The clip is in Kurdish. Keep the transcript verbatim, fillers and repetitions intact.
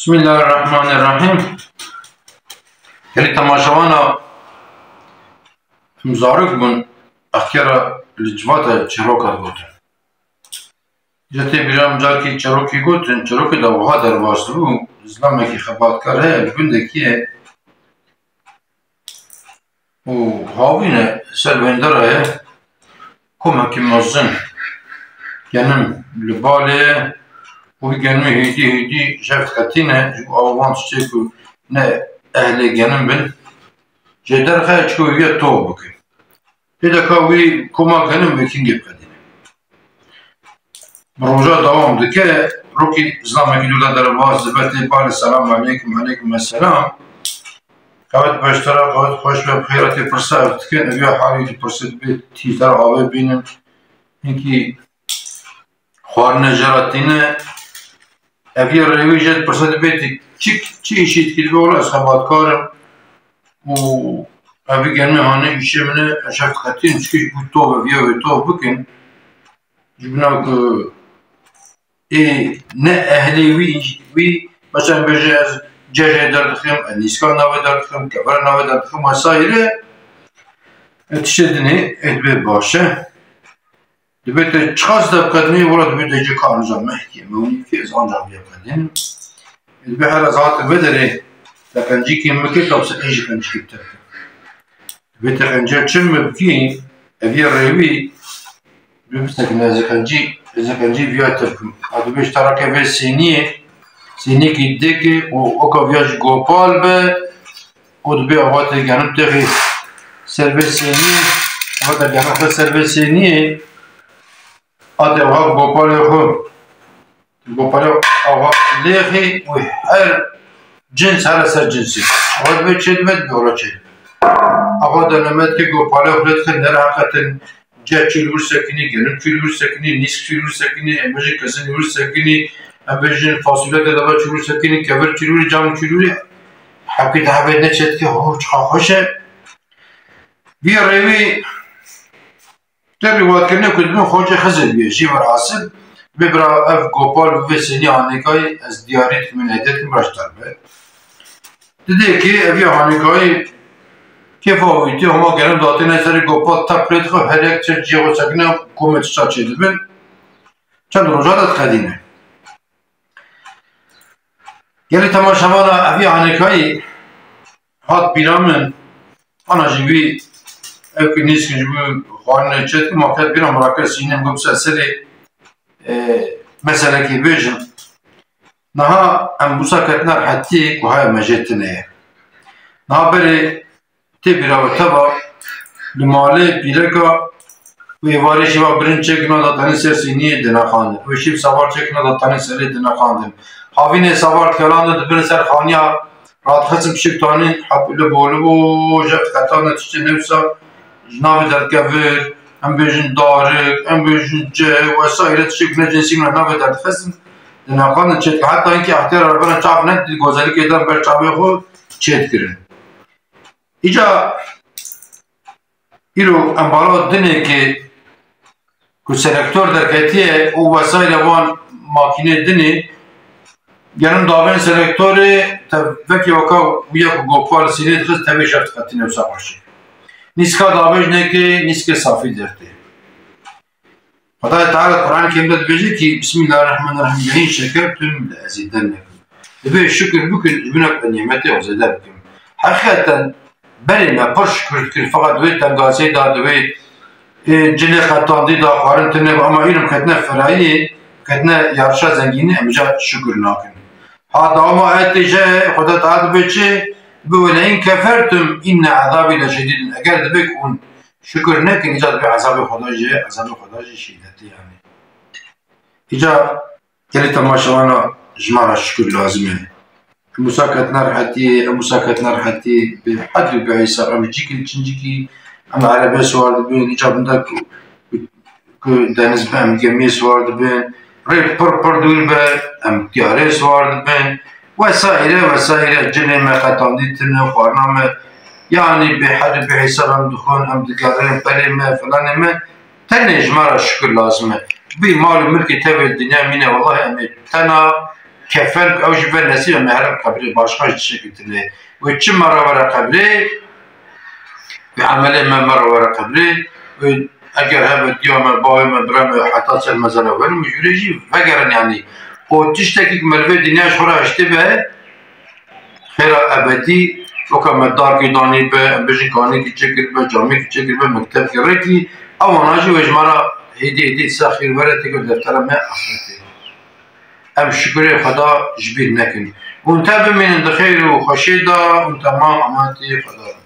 Bismillahirrahmanirrahim. Gelî temaşevana, em zarok bûn, extiyara li civata çîroka digotin. Ji tê bîra min carkî çîrokî gotin, çîrokê de wiha derbas dibû, zilamekî xebatkar heye, li gundekî ye. Û havîne ser wendera ye, komekî mezin genim li balê ye û vî genimê hêdî hêdî jev diqetîne, ji bo ew van tiştê ku ne ehlê genim bin, jê derxe çiko wî ye tov bikin. Tê de ka wî koma genim wê kîngê biqedîne. Bi roja dewam dike, rokî zilamekî dû de derbas dibe, tê balê selam aleykum, aleykum esselam. Qewet beştera, qewet xweş be, bi xêra tê pirsa ev dikin, ev ya halî dipirse dibê tî te re avê bînin. Hinkî xwarine jê re tîne. Ev ya rêwî jê dipirse dibê tî çi, çi îşî dikî, dibê wela ez xebatkar im. Û ev genimê hanê îşê min e, ez şef diqetînim, çikî ji bo tov ev ya wê tov bikin. Ji bina ku ê ne ehlê wî, wî, mesela bêje ez cejê derdixim, ez nîska navê derdixim, kevera navê derdixim vesaire, e, tiştê dinê, ê dibê baş e. Dibê te çiqas de biqedinî, wela dibê te cî ka anca mehkê, mewnî bikê, ez anca vê biqedînim. Ê dibê her ez hatim vê derê, te qencîkê min kê, ka bi ser ê jî qencîkê te bikim. Dibê te qencîya çi min bikî, ev yê rêwî, dibê bisekine, ez ê qencî, ez ê qencî viya te bikim. A dibê ji tarake vê sêniyê, sêniyekî dikê û oka viya jî gopal be, û dibê ava tê genim texî ser vê sêniyê, ava te genim xwe ser vê sêniyê, a te ava gopalê xwe. Gopalê ava lêxî û her cins here ser cinsî. Ava dibê çê dibe, dibê ola çê dibe. Ava denemet ke gopalê xwe lê dixin, ne reheqetin, ceh çû li wir sekinî, genim çû li wir sekinî, nîsk çû li wir sekinî, em bêjin kesin li wir sekinî, em bêjin fasulye te daba çû li wir sekinî, kevir çû li wir, cam çû li wir. Hepkî dihevê ne çê dike, ho, çiqa xweş e. Vî rêwî Tê rîwayetkirinê ku dibin xocê Xizir bûye, jî werhasil, bê bira ev gopal û vê sênî hanêkayî ez diyarî dikim, hediye dikim, bira ji te re be. Didê ki ev ya hanêkayî kêfa wî tê, hema genim datêne serê gopal, tep lê dixe, her yek çi cihê xwe sekine, komê tişta çê dibin. Çend roja de diqedîne. Gelê temaşevana, ev ya hanêkayî hat bîra min, ana jî wî ew ku nîskin ji bo xwarinê çêdikim, ma ket bîra min, rakir sînim, got, ser serê, e, meselekê bêjim. Niha em wisa ketine rehetiyê ku haya me jê tune ye. Niha berê tê bîra we teva li malê pîreka û êvarê şeva birinc çêkirina datanî ser sîniyê dinexandin. Wê şîv savar çêkirina datanî serê dinexandin. Havînê savar dikelandin dibin ser xaniya radixistin pişik tanî hep li bo li bo jev qetane tiştê newsa ji navê derdikevir, em bêjin darik, em bêjin cih, wesaîre tiştê ku ne cinsî min navê derdixistin dinexandin çêdike. Heta hinkî extiyara re bena çav ne di gozelikê de ber çavê xwe çêdikirin. Îca îro em bala dinê ke ku selektor derketiye û wesayla van makînê dinê, genim davên selektorê te vekî weka wîya ku gopal sînê dixist tevê şev diqetîne wisa xweşî. Nîska davêjnekê nîskê safî dertê. Xwedayê Teala Quran-ê Kerim de dibêje ki, Bismillahirrahmanirrahim, "Lein şekertum le ezidennekum." Dibê şukir bikin, ji bin ku nimetê ew zêde bikim. Heqîqeten berê me pir şukir dikir, feqet di wê tengaziyê de, di wê, ê, cilê qetandî de, xwarin tune bû, ama îro em ketine firayiyê, ketine yarişa zengînî, em îca şukir nakin. Ha dawama ayetê jî Xweda Teala dibê çi? Dibê, "Ve lein kefertum inne azabî leşedîdun." Eger dibê ku hûn şukir nekin, îca dibê ezabê Xweda jî, ezabê Xweda jî şîdetî yanî. Îca gelê temaşevana ji me re şukir lazim e. Em wisa ketine rehetiyê, em wisa ketine rehetiyê bi hed û bi hesab, em cîkî çincikî, em erebê siwar dibin, îca binde ku, ku, ku deniz be, em gemiyê siwar dibin, rê pir pir dûr be, em tiyarê siwar dibin, wesaîre, wesaîre, cilê me qetandî tune, xwarina me, yanî bi hed û bi hesab em dixwin, em digerin, perê me, filanê me, tenê ji me re şukir lazim e. Bî mal û milkê tevê dinya mîne, wellahî em ê tena kefen ku ew jî ve nesîbe me here qebrê, başqa ji tiştekî tune. Wê çi me re were qebrê, wê emelê me me re were qebrê, wê eger hebe diya me, bavê me, bira me heta ser mezara werin, min jûrê jî vegerin yanî. Û tiştekî ku me li vê dinya ji xwe re hiştê be, xêra ebedî, weka me darkê danî be, em bêjin kanîkî çêkir be, camêkî çêkir be, mektebkî rêkî, ewana jî wê ji me re hêdî hêdî ser xêr were têke deftera me axretê. Em şikurê Xweda ji bîr nekin. Hûn te bimînin di xêr û xweşiyê de, hûn temam emanetî Xweda bin.